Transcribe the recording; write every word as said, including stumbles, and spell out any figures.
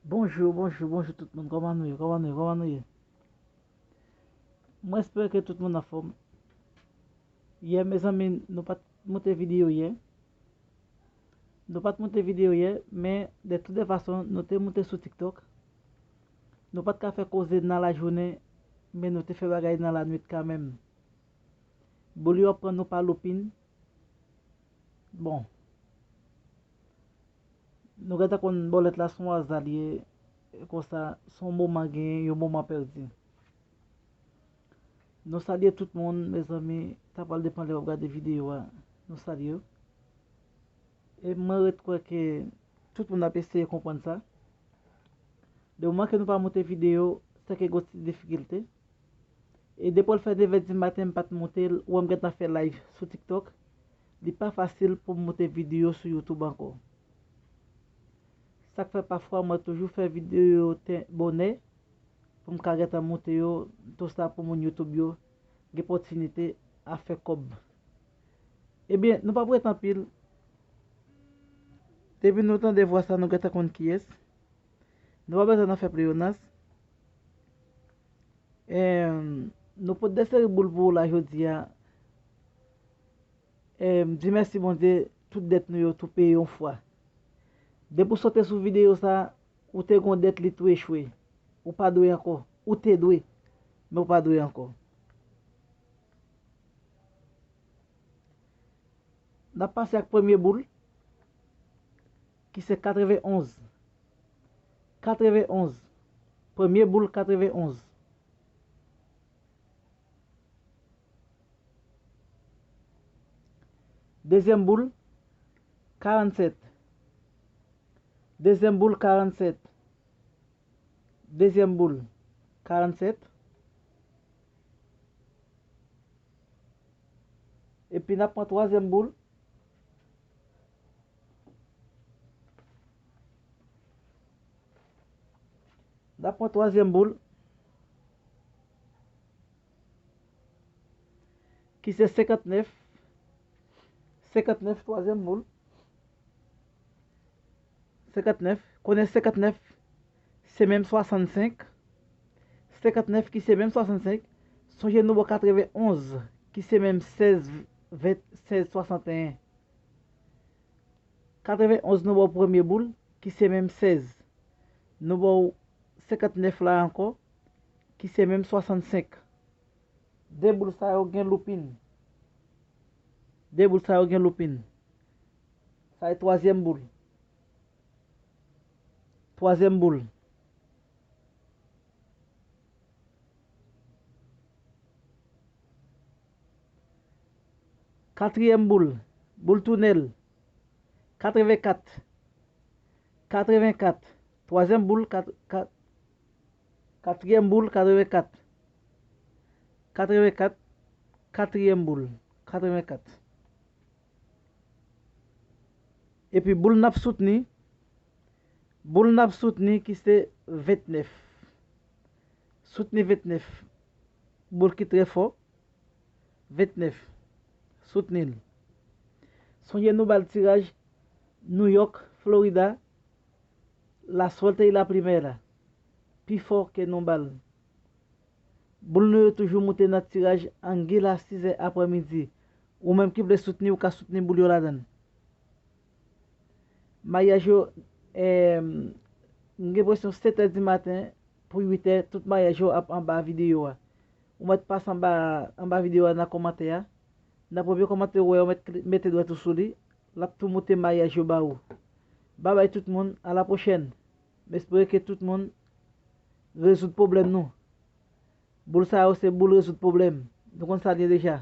Bonjou, bonjou, bonjou tout moun. Kòman nou ye? Kòman nou ye? Kòman nou ye? Mwen espere ke tout moun anfòm. Yè, mezanmi, nou pa t moute videyo yè. Nou pa t moute videyo yè, men de tout de fason, nou te moute sou TikTok. Nou pa t ka fè koze nan lajounen, men nou te fè bagay nan lanwit kanmenm. Boul yo ap pran nou pa loupin. Bon. Nou gentan konn bòlèt la se yon aza l ye, konsa, se yon moman genyen, yon moman pèdi. Nou salye tout moun, mezanmi, sa pral depann lè w ap gade videyo a. Nou salye w. E mwen ret kwè ke tout moun ap eseye konprann sa. Demoman ke nou pa moute videyo, se ke gon ti difikilte. E depi l fè nevè di maten m pa t moute l, ou wè m gentan fè live sou TikTok. Li pa fasil pou m moute videyo sou YouTube ankò. Sa k fè pafwa mwen toujou fè videyo te bonè pou m ka gentan moute yo, tou sa pou moun YouTube yo gen pòtinite a fè kòb. Ebyen, nou p ap ret anpil. Depi nou tande vwa sa, nou gentan konn kiyès. Nou pa bezwen nan fè pleyonans. Em, nou pote de seri boul pou ou la jodi a. Em, di mèsi Bondye, tout dèt nou yo tou peye yon fwa. Depi w sote sou videyo sa, ou te gon dèt, li tou echwe. Ou pa dwe ankò. Ou te dwe, men ou pa dwe ankò. N ap pase ak premye boul, ki se katrevenonz. Katrevenonz. Premye boul, katrevenonz. Dezyèm boul, karannsèt. Dezyèm boul, karannsèt. Dezyèm boul, karannsèt. Epi n ap pran twazyèm boul. N ap pran twazyèm boul, ki se senkantnèf. Senkantnèf, twazyèm boul. Senkantnèf. Konnen senkantnèf se menm swasannsenk. Senkantnèf ki se menm swasannsenk. Sonje nou bò katrevenonz ki se menm sèz, ven, sèz, swasanteyen. Katrevenonz nou bò premye boul, ki se menm sèz. Nou bò senkantnèf la ankò, ki se menm swasannsenk. De boul sa yo gen loupin. De boul sa yo gen loupin. Sa e twazyèm boul. Twazyèm boul. Katriyèm boul. Boul tounèl. Katrevenkat. Katrevenkat. Twazyèm boul, kat, kat, katriyèm boul, katrevenkat. Katrevenkat. Katriyèm boul, katrevenkat. Epi boul n ap soutni, boul n ap soutni ki se ventnèf. Soutni ventnèf. Boul ki trè fò. Ventnèf. Soutni l. Sonje nou ba l tiraj New York, Florida, la suerte y la primera. Pi fò ke nou ba l. Boul nou yo toujou moute nan tiraj angle a sizè aprèmidi. Ou menm ki vle soutni, ou ka soutni boul yo ladan l. Maryaj yo, em, m gen enpresyon setè di maten pou uitè, tout maryaj yo ap anba videyo a. Ou mèt pase anba, anba videyo a nan kòmantè a. Nan premye kòmantè ou wè, ou mèt kli-, mete dwèt ou sou li, l ap tou moute maryaj yo ba ou. Babay tout moun, a la pwochèn. M espere ke tout moun rezoud pwoblèm nou. Boul sa yo se boul rezoud pwoblèm. Nou konn sa l ye deja.